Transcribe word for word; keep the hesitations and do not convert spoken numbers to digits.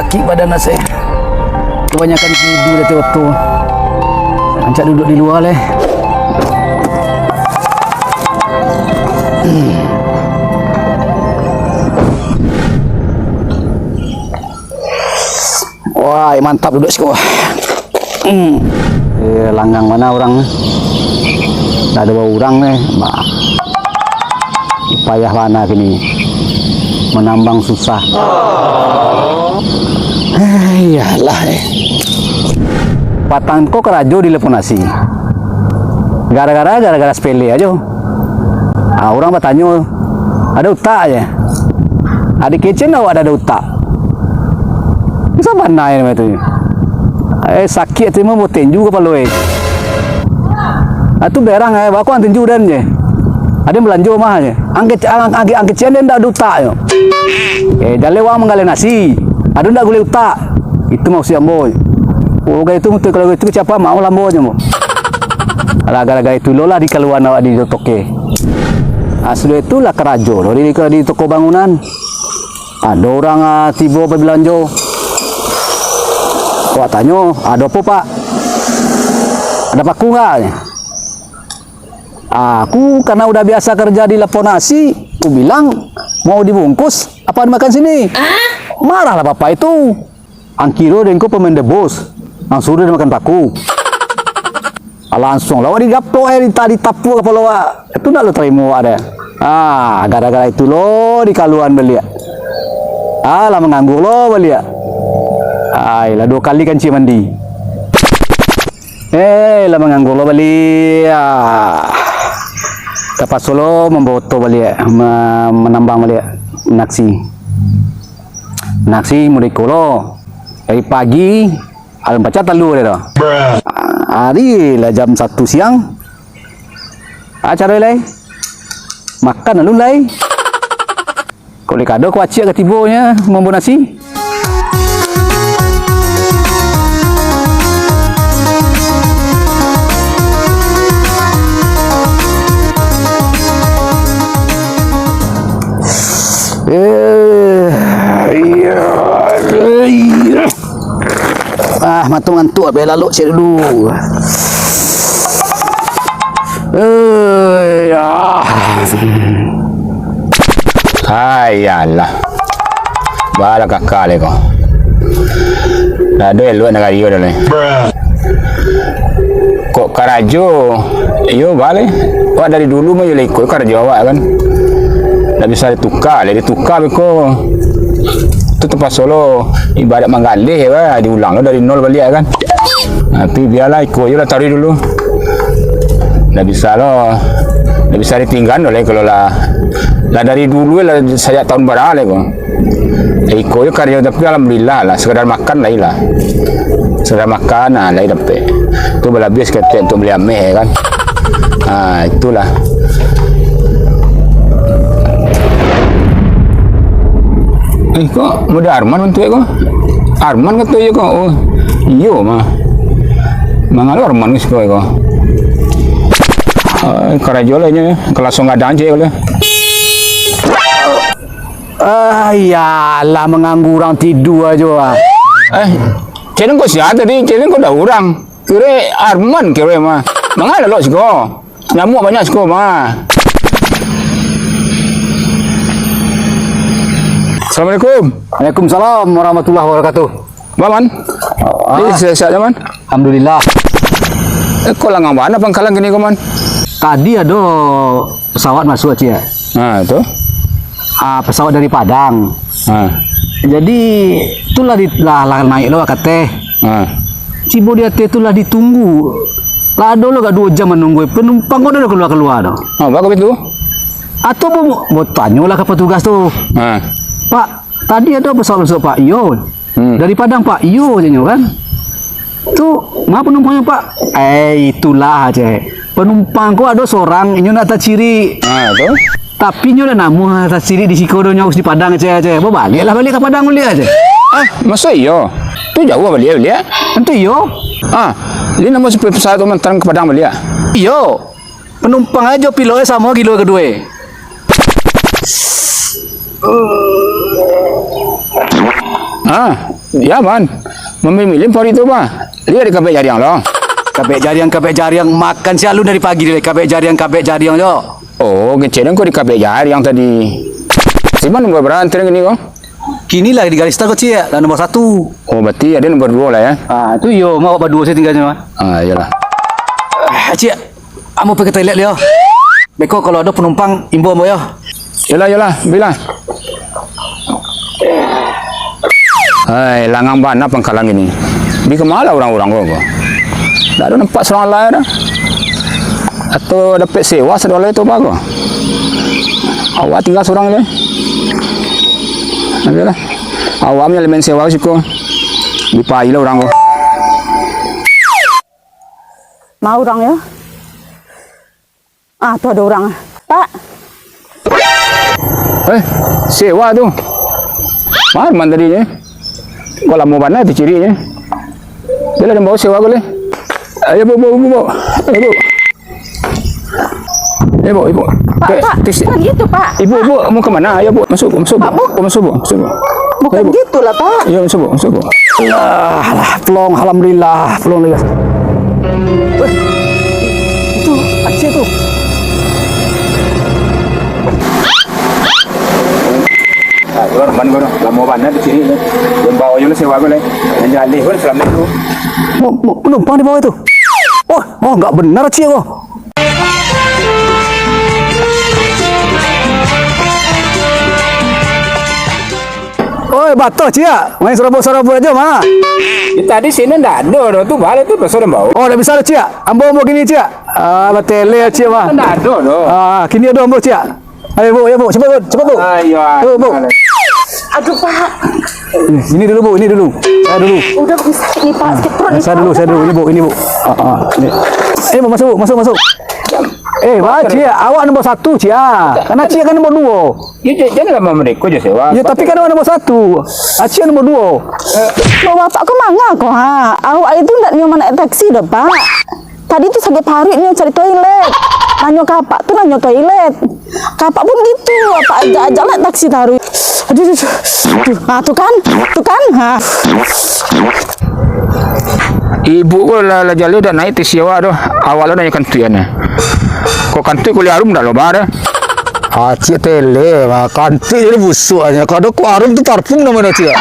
Sakik badan rasai. Kabanyakan tidur di ateh oto. Rancak duduak di lua lai. Wah, mantap duduak siko. Hmm. Eh, langang bana urang ni. Ndak ado urang ni. Bah. Payah bana kini. Manambang susah. Eh, iyolah, eh. Patang ko karajo di Lapo Nasi. Gara-gara, gara-gara sepele ajo. Ah, urang batanyo, "Ado utak je? Adik kecen awak dak ado utak?" Bisa bana namo tu. Eh, sakik ati mah, batinju kapalo, eh. Ah, tu berang, eh, bako ang tinju den je. Ado balanjo mah je. Ang ke-, ang, ang, ang kecen den dak ado utak je. Eh, jaleh wang manggaleh nasi. Ado ndak gulai utak? Itu maksud ambo. Oh, kalau itu, kalau itu kecapa mau lah ambo je, ambo. Alah, gara-gara itu lo lah dikaluan awak di toke. Ah, sudah itu lah karajo lo di, di toko bangunan. Ado urang, ah, tibo babilanjo. Awak tanyo, "Ado apo, Pak?" "Ado paku ndak?" "Aku karena udah biasa kerja di Lapo Nasi, ku bilang mau dibungkus, apa dimakan sini?" Marahlah bapak itu. Ang kiro den ko pemain debus, ang suruh den makan paku. Langsuang lah awak digaplok, eh, dita-, ditapuak kapalo awak. Itu ndak lo tarimo awak deh. Ah, gara-gara itu lo dikaluan baliak. Ah, lah manganggur lo baliak. Ai, lah duo kali kanci mandi. Eh, lah manganggur lo baliak. Tapaso lo mambawa oto baliak, ma-, manambang baliak nasi. Nasi model iko lo. Dari pagi, alun pacah talua dek tu. Ari lah jam satu siang. Ah, caro lai. Makan alun lai. Kok lai kado ko acik ka tibonyo mambawa nasi. Eh, iya, iya. Ah, mato ngantuak, biar lalok ciek dulu. Eh, ya. Hai, ya Allah. Bala kakak le ko. Dah ado elok nagari ko dah le. Kok karajo, iyo bale. Awak dari dulu mah iyo lah ikuik karajo awak kan. Ndak bisa dituka, lah dituka beko. Tu tapaso lo, ibarat manggaleh, wah, diulang lo dari nol baliak kan. Tapi bialah, iko iyo lah taruih dulu. Ndak bisa lo, ndak bisa ditinggan lo lai kalau lah, lah dari dulu lah sajak tahun bara lai ko. Iko yo karajo, tapi alhamdulillah lah, sekadar makan lai lah. Sekadar makan, ah, lai dapek. Tu balabih saketek untuk bali ameh, kan. Ah, itulah. Eh, kok model Arman bantuak ko? Arman kato iyo ko? Oh, iyo mah. Mangalo Arman ko siko ko? Ah, karajo lah inyo, kelas gadang cek lah. Ah, iyalah, manganggu urang tidua ajo, ah. Eh, cek ko sia tadi, cek ko dah urang. Kiro Arman kiro mah. Manga lalok siko. Nyamuak banyak siko mah. Assalamualaikum. Waalaikumsalam warahmatullahi wabarakatuh. Ba, Man? Ah. Eh, sehat-sehat, Man? Alhamdulillah. Eh, kok langang bana pangkalan kini ko, Man? Tadi ado pesawat masuk, Cik. Ha, tu? Ah, pesawat dari Padang. Ha. Jadi, tu lah di, lah, lah naik lo ka ateh. Ha. Tibo di ateh tu lah ditunggu. Lah ado lo agak duo jam manunggu. Penumpang ko dak kalua-kalua tu. Ha, baa kok baitu? Atau bo-, batanyo lah ka petugas tu. Ha. "Pak, tadi ado pesawat masuk, Pak?" "Iyo." Hmm. "Dari Padang, Pak?" "Iyo," cek nyo kan. "Tu, ma penumpangnyo, Pak?" "Eh, itulah," cek. "Penumpang ko ado sorang, inyo ndak tacirik. Ah, tu? Tapi inyo ndak namuah tacirik di siko doh, nyo harus di Padang," cek, cek. "Babaliaklah baliak ka Padang baliak," cek. Ah, maso iyo? Tu jauah baliak, baliak? Tantu iyo. Ah, jadi namuah sampai pesawat tu mantaran ka Padang baliak? Iyo. Penumpang ajo pilotnyo samo gilo kaduo. Ah. Ya, Man. Mamilih-milih paruik tu, Bah. Liek di kabek jariang lo. Kabek jariang, kabek jariang. Makan si alun dari pagi tadi. Kabek jariang, kabek jariang jo. Oh, kecek den ko di kabek jariang tadi. Si Man nomor bara antara kini ko? Kini lah di garis start ko, Ciak. Lah nomor satu. Oh, berarti ado nomor duo lah, ya? Ah, tu iyo, mak baduo sajo tinggalnyo, Mak. Ah, iyolah. Ah, Ciak. Ambo pai ka toilet dulu yo. Beko kalau ado panumpang, imbau ambo yo. Yolah, yolah, bilah. Hai, langang bana pangkalan kini. Bi ka ma lah urang-urang ko, ko? Ndak ado nampak surang lai doh. Atau dapek sewa sadonyo lai tu, baa ko? Awak tingga surang lai. Ayolah. Awak punyo lamen sewa siko. Bi pai lah urang ko. Ma urang yo? Ah, tu ado urang. Pak. Eh, sewa tu. Ma Arman tadi nyo? Kok lamo bana tu ciriaknyo. Bialah den bao sewa ko lai. Ayo, Bu, Bu, Bu, Bu. Ayo, Bu. Ayo, Bu, ayo, Bu. Pak, Pak, bukan gitu, Pak. Ibu, Pak. Ibu, mau ke mana? Ayo, Bu, masuk, Bu, masuk, Bu. Pak, Bu. Masuk, Bu, masuk, Bu. Bukan gitu lah, Pak. Ayo, masuk, Bu, masuk, Bu. Alah, alah, plong, alhamdulillah, plong, alhamdulillah. Weh, itu Acil tu. Ah, keluar, man, keluar. Lamo bana di sini. Yang bawa yo sewa ko lai. Yang jaleh pun selama itu. Mo-, mo-, penumpang di bawah itu. Oh, oh, nggak benar, Cik, oh. Oi, bato, Ciak. Main serobot-serobot aja, mah. Ya, tadi sini ndak ado doh, tu balik tu pasal ndak bau. Oh, ndak bisa doh, Ciak. Ambo, ambo kini, Ciak. Ah, batele, Ciak, mah. Ndak ado doh. Ah, kini ado ambo, Ciak. Ayo, Bu, ayo, Bu, cepat, Bu, cepat, Bu. Ayo, Bu. Aduh, Pak. Ini, ini dulu, Bu, ini dulu. Saya dulu. Udah, bisa nih, Pak, sakit perut nih, saya Pak. Dulu, saya dulu. Ini, Bu, ini, Bu. Ah, ah, ini. Eh, Bu, masuk, Bu, masuk, masuk. Eh, Pak, Ciak, awak nombor satu, Ciak. Kan Ciak kan nombor duo. Ya, jan-, janlah mamereko je sewa. Ya, tapi kan awak nombor satu. Ciak nombor duo. Bapak ko manga ko, ha? Awak itu ndak nyo manaik taksi doh, Pak. Tadi tu sakik paruik nyo cari toilet. Nanyo ka apak tu nanyo toilet. Ka apak pun gitu, apak ajak-ajak lah taksi taruih. Aduh, aduh, aduh. Aduh. Ha, tu kan? Tu kan? Ha. Ibu ko lah, lah jaleh dak naik taksi awak tu. Awak lo nanyo kantuik an. Ko kantuik kuliah harum dak lo, bah, dah. Ah, Ciak tele, mah. Kantuik jadi busuk aja. Kalau ko harum tu parfum namonyo, Ciak.